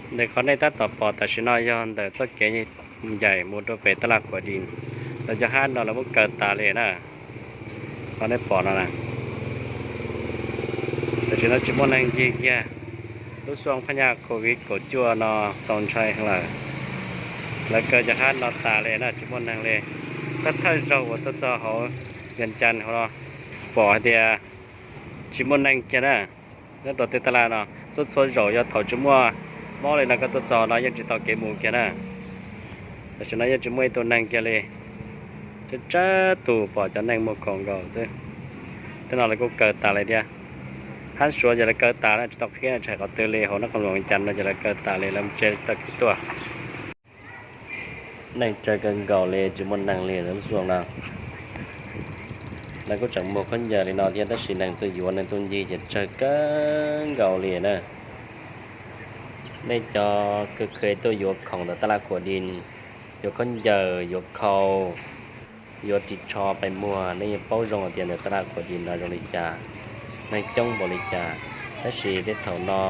Ntawm qhov nej tab tom pom tam sim no yog ntawm txoj kev ncaim mus rau pem taj laj Khuam Dis, lawv cov hab no lawv muab kaw tas li na. Qhov nej pom no na, tam sim no tsis muaj neeg ncig kiag. Lub xuaj phab nyaj COVID kaum cuaj no txaus ntshai heev lawm. Lawv kaw cov hab no tas li na, tsis muaj neeg li. Thawj thawj zaug uas tuaj txog hauv Vias Cas hauv no pom hais tias tsis muaj neeg kiag na. Nyob rau tej taj laj no txhua txhua zaus yog thaum tsis muaj mob li no koj tuaj txog no yeej tsis tau kev mus kiag na. Tam sim no yeej tsis muaj ib tug neeg kiag li, tsawg tsawg tus pom cov neeg muag khoom nkaus xwb. Tej no lawv kuj kaw tas li thiab. Hab Suav ces lawv kaw tas na, tsis tau qhia tsis hais qhov twg li, hauv Nab Qhoos Loos Vias Cas no ces lawv kaw tas li, lawv mus tsev tawm kev tuaj. Neeg tsawg kawg nkaus li, tsis muaj neeg li lub xuaj no. Lawv kuj tseem muag khaub ncaws li no thiab tab sis neeg tuaj yuav neeg tuaj ncig ces tsawg kawg nkaus li na. Nej cov kws kheev tuaj yuav khoom ntawm taj laj Khuam Dis, yuav khaub ncaws, yuav khau, yuav ris tsho pais muag, nej yeej paub zoo hais tias ntawm taj laj Khuam Dis no zoo li cas, neeg coob npaum li cas. Tab sis tej thaum no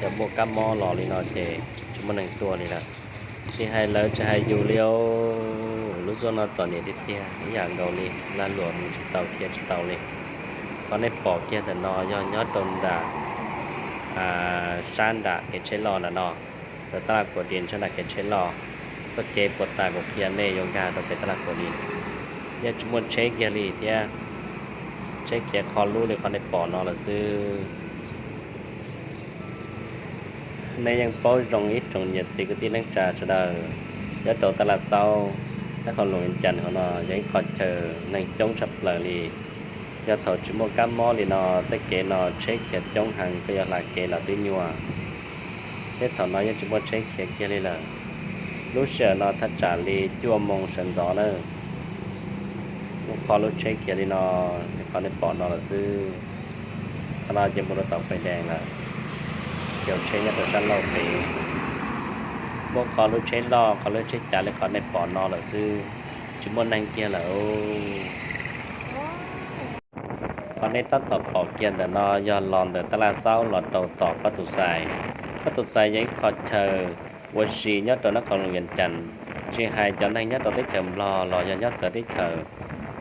cov muaj kab mob los li no ces tsis muaj neeg tuaj li lawm. Tsis hais lawv tsis hais yus li, lub xuaj no txom nyem tiag tiag, ib yam nkaus li lag luam mus tsis tau khiav tsis tau li. Qhov nej pom kiag ntawm no yog nyob rau nram sab nram kev tsheb loj ntawm no, rau taj laj Khuam Dis sab nram kev tsheb loj. Txoj kev puas tas kuv qhia nej yuav nkag rau pem taj laj Khuam Dis, yeej tsis muaj tsheb kiag li thiab. Tsheb khiav qhov lub li qhov nej pom no lawm xwb. Nej yeej paub zoo ib tsoom niam txiv kwv tij neej tsa sawv daws, nyob rau taj laj Xaub, Nab Qhoos Loos Vias Cas hauv no yog ib qho chaw neeg coob tshaj plaws li. Yog thaum tsis muaj kab mob li no, tej kev no tsheb khiav coob heev, koj yuav hla kev los twb nyuaj. Tej thaum no yeej tsis muaj tsheb khiav kiag li lawm. Lub sij hawm no thaj tsam li cuaj moo sawv ntxov na, muaj qhov lub tsheb khiav li no, qhov nej pom no lawm xwb. Qhov no ces mus rau tom fais dees lawm, caum tsheb nyob rau sab laug pem. Muaj qhov lub tsheb loj, qhov lub tsheb cav li qhov nej pom no lawm xwb, tsis muaj neeg kiag lawm. Qhov nej tab tom pom kiag ntawm no yog los ntawm taj laj Xaub los rau tom Pab Tus Xais. Pab Tus Xais yog ib qho chaw ua si nyob rau Nab Qhoos Loos Vias Cas, tsis hais cov neeg nyob rau teb chaws Nplog los yog nyob txawv teb chaws.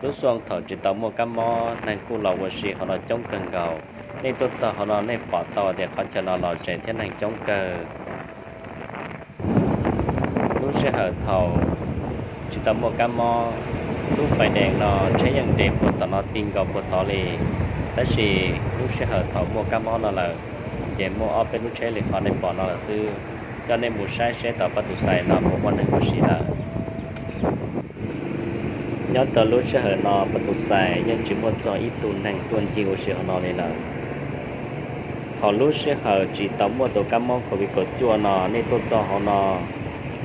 Lub xuaj thaum tsis tau muaj kab mob neeg kuj los ua si hauv no coob kawg nkaus. Nej tuaj txog hauv no nej pom tau tias qhov chaw no lom zem thiab neeg coob kawg. Lub sij hawm thaum tsis tau muaj kab mob, lub fais dees no tsheb yeej nres puag tom no ti nkaus puag tod li. Tab sis lub sij hawm thaum muaj kab mob no lawm, ces muaj ob peb lub tsheb li qhov nej pom no lawm xwb. Coj nej mus saib seb tom Pab Tus Xais no puas muaj neeg ua si lawm. Nyob rau lub sij hawm no Pab Tus Xais yeej tsis muaj txog ib tug neeg tuaj ncig ua si hauv no li lawm. Thaum lub sij hawm tsis tau muaj tus kab mob COVID kaum cuaj no nej tuaj txog hauv no,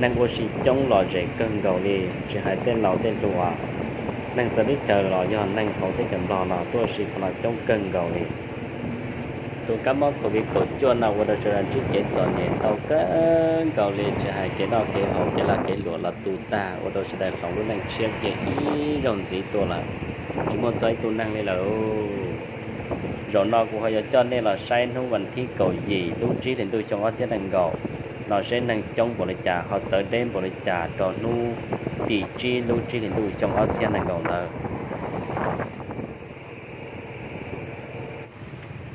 neeg ua si coob lom zem kawg nkaus li, tsis hais tej laus tej hluas, neeg txawv teb chaws los yog neeg hauv teb chaws Nplog no tuaj ua si qhov no coob kawg nkaus li. Tus kab mob COVID kaum cuaj no ua rau sawv daws ntsib kev txom nyem ntau kawg nkaus li, tsis hais kev noj kev haus, kev lag kev luam los tu tag, ua rau sawv daws hloov lub neej tshiab kiag ib zaug ntxiv tuaj lawm, tsis muaj txog ib tug neeg li lawm. Zaum no kuv ho yuav coj nej los saib hnub vas thib kaum yim lub tsib hlis ntuj xyoo ob txhiab nees nkaum no seb neeg coob npaum li cas, ho txawv deb npaum li cas rau hnub tim tsib lub tsib hlis ntuj xyoo ob txhiab nees nkaum ntawd.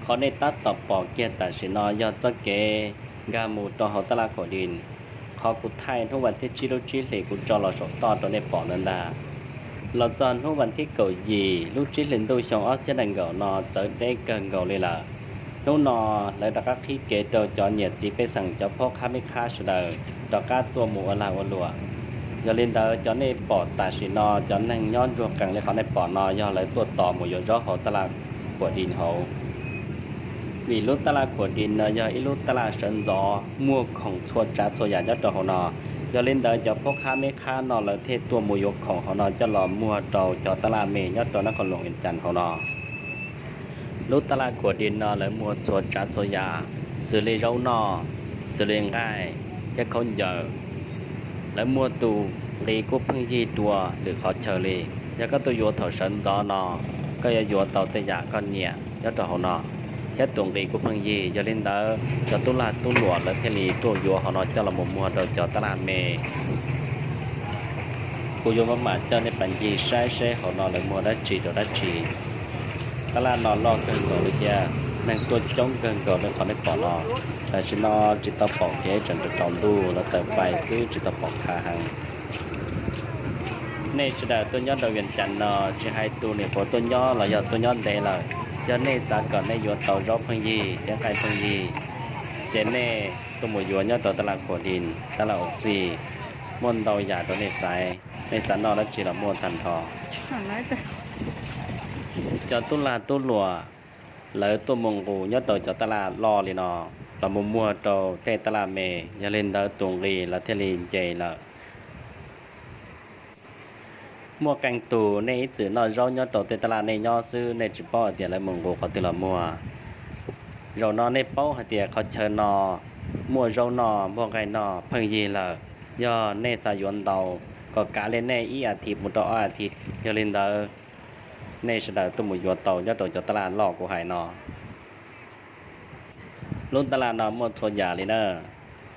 Qhov nej tab tom pom kiag tam sim no yog txoj kev nkag mus rau hauv taj laj Khuam Dis. Qhov kuv thaij hnub vas thib tsib lub tsib hlis kuv tso los saum toj rau nej pom ntawd ntag. Los txog hnub vas thib kaum yim lub tsib hlis ntuj xyoo ob txhiab nees nkaum no txawv deb kawg nkaus li lawm. Hnub no lawv rov qab qhib kev rau cov niam txiv pej xeem cov phob qhab meb qhab sawv daws rov qab tuaj mus ua lag ua luam. Yog li ntawd cov nej pom tam sim no cov neeg nyob ntsuag qees li qhov nej pom no yog lawv tuaj tos mus yuav zaub hauv taj laj Khuam Dis hauv. Vim lub taj laj Khuam Dis no yog ib lub taj laj sawv ntxov muag khoom txhua tsav txhua yam nyob rau hauv no. Yog li ntawd cov phob qhab meb qhab no lawv thiaj tuaj mus yuav khoom hauv no coj los muag rau cov taj laj me nyob rau Nab Qhoos Loos Vias Cas hauv no. Lub taj laj Khuam Dis no lawv muag txhua tsav txhua yam, xws li zaub noj, xws li nqaij thiab khaub ncaws. Lawv muag tus nqi kuj pheej yig dua lwm qhov chaw li. Yog koj tuaj yuav thaum sawv ntxov no, koj yuav yuav tau tej yam koj nyiam nyob rau hauv no. thiab tus nqi kuj pheej yig. Yog li ntawd cov tub lag tub luam lawv thiaj li tuaj yuav hauv no coj los mus muag rau cov tab laj me. Kuv yuav maj mam coj nej pab ncig saib seb hauv no lawv muag dab tsi rau dab tsi. Tab laj no loj kawg nkaus li thiab neeg tuaj coob kawg nkaus li qhov nej pom no. Tam sim no tsis tau pom kev, tseem rau ntuj los tawm pais xwb, tsis tau pom khav heev. Nej sawv daws tuaj nyob rau Vias Cas no, tsis hais tus nim qhuav tuaj nyob los yog tuaj nyob ntev lawm, yog nej xav kom nej yuav tau zaub pheej yig thiab nqaij pheej yig, ces nej tuaj mus yuav nyob rau tab laj Khuam Dis, tab laj Au Txij, muaj ntau yam rau nej xaiv. Nej xav noj dab tsi los muaj tag nrho. Cov tub lag tub luam lawv tuaj mus nqus nyob rau cov tab laj loj li no los mus muag rau tej tab laj me, yog li ntawd tus nqi lawv thiaj li nce lawm. Muaj qee tug nej ib txwm noj zaub nyob rau tej tab laj nej nyob xwb, nej tsis paub hais tias lawv mus nqus qhov twg los muag. Zaum no nej paub hais tias qhov chaw no muaj zaub noj muaj nqaij noj pheej yig lawm. Yog nej xav yuav ntau, kom kav li nej ib as thiv mus rau ob as thiv, yog li ntawd nej sawv daws tuaj mus yuav tau nyob rau cov tab laj loj kuv hais no. Lub tab laj no muaj txhua yam li na,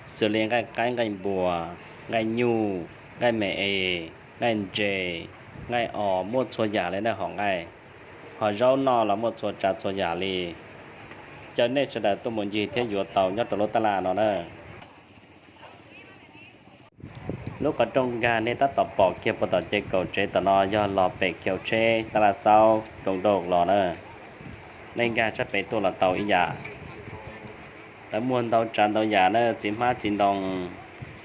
xws li nqaij qaib nqaij npua, nqaij nyuj, nqaij me es, nqaij ntses, nqaij os, muaj txhua yam li na hom nqaij. Hom zaub noj los muaj txhua tsav txhua yam li. Caw nej sawv daws tuaj mus ncig thiab yuav tau nyob rau lub tab laj no na. Lub qhov rooj nkag nej tab tom pom kiag puag tom ces kaum tsev tom no yog los pem khiv tsheb tab laj xaub roos rau los na. Nej nkag sab pem tuaj los tau ib yam. Lawv muag ntau tsav ntau yam na, txiv hmab txiv ntoo,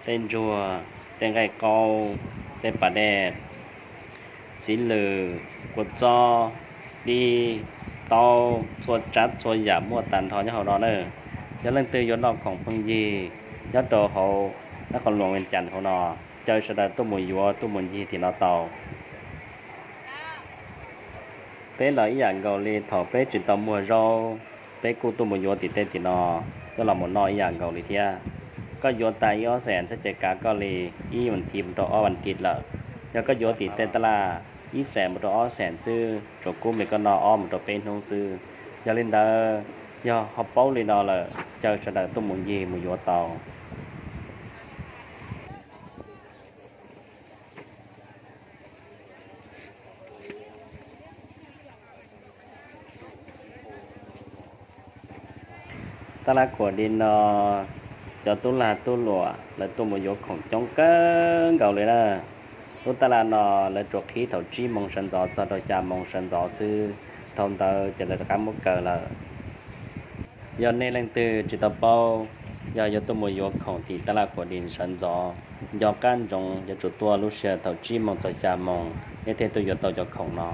tej ntsuag, tej nqaij qaub, tej pas dej, txiv lws, kua txob, dib, taub, txhua tsav txhua yam muaj tag nrho nyob hauv no na. Yog leej twg yuav noj khoom pheej yig nyob rau hauv nab qhov luas Vias Cas hauv no, caw sawv daws tuaj mus yuav tuaj mus ncig tim no tau. Peb los ib yam nkaus li thaum peb tsis tau muag zaub, peb kuj tuaj mus yuav tim tej tim no coj los mus noj ib yam nkaus li thiab. Koj yuav tas ib ob xees thiab ces kav koj li ib vas thiv mus rau ob vas thiv lawm. Yog koj yuav tim tej tab laj ib xees mus rau ob xees xwb, tsuas kub li koj noj ob mus rau peb hnub xwb. Yog li ntawd, yog ho paub li no lawm, caw sawv daws tuaj mus ncig mus yuav tau. Tab laj Khuam Dis no, cov tub lag tub luam lawv tuaj mus yuav khoom coob kawg nkaus li na. Lub tab laj no lawv tsuas qhib thaum tsib moos sawv ntxov txog rau xya moos sawv ntxov xwb, dhau ntawd ces lawv rov qab muab kaw lawm. Yog nej leej twg tsis tau paub, yog yuav tuaj mus yuav khoom tim tab laj Khuam Dis sawv ntxov, nco qab ntsoov yuav tsum tuaj lub sij hawm thaum tsib moos txog xya moos nej thiaj tuaj yuav tau cov khoom no.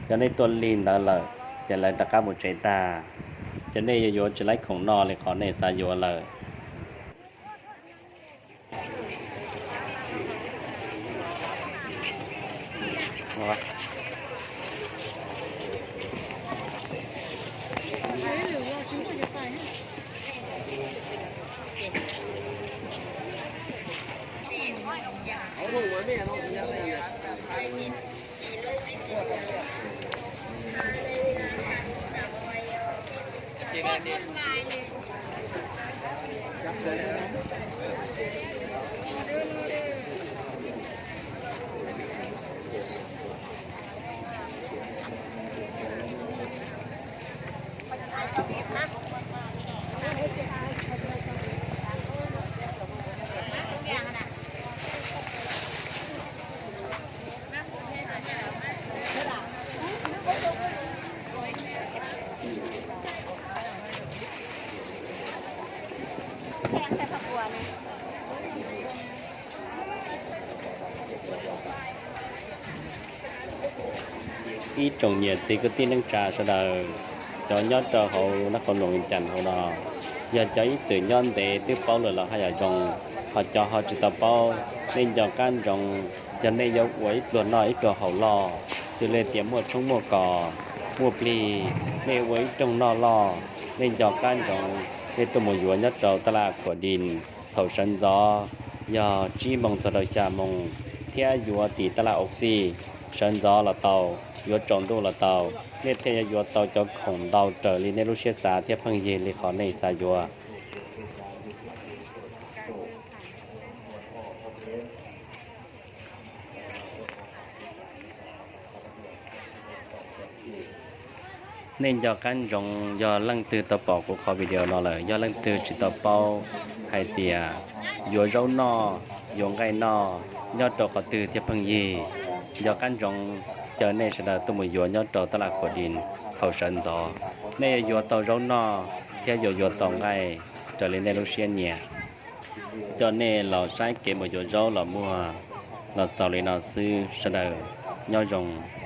Yog nej tuaj lig ntawd lawm, ces lawv rov qab mus tsev tag, ces nej yuav yuav tsis laib khoom noj li qhov nej xav yuav lawm. Ib tsoom niam txiv kwv tij neej tsa sawv daws, cov nyob rau hauv nab qhov luas Vias Cas hauv no, yog cov ib txwm nyob ntev twb paub lawm los haj yam zoo, ho cov ho tsis tau paub, nej nco qab ntsoov, yog nej yuav ua ib pluag noj ib pluag haus loj, xws li tias muaj tshoob muaj kos, muaj plig, nej ua ib rooj noj loj, nej nco qab ntsoov, nej tuaj mus yuav nyob rau tab laj Khuam Dis thaum sawv ntxov yog tsib moos txog rau xya moos, thiab yuav tim tab laj Au Xij Sawv ntxov los tau, yuav tsaus ntuj los tau, nej thiaj yuav tau cov khoom ntau raws li nej lub siab xav thiab pheej yig li qhov nej xav yuav. Nej nco qab ntsoov yog leej twg tau pom kuv qhov video no lawm, yog leej twg tsis tau paub hais tias yuav zaub noj, yuav nqaij noj nyob rau qhov twg thiaj pheej yig, nco qab ntsoov caw nej sawv daws tuaj mus yuav nyob rau tab laj Khuam Dis thaum sawv ntxov. Nej yuav yuav tau zaub noj thiab yuav yuav tau nqaij raws li nej lub siab nyiam. Coj nej los saib kev mus yuav zaub los muag los xaus li no xwb, sawv daws nyob zoo.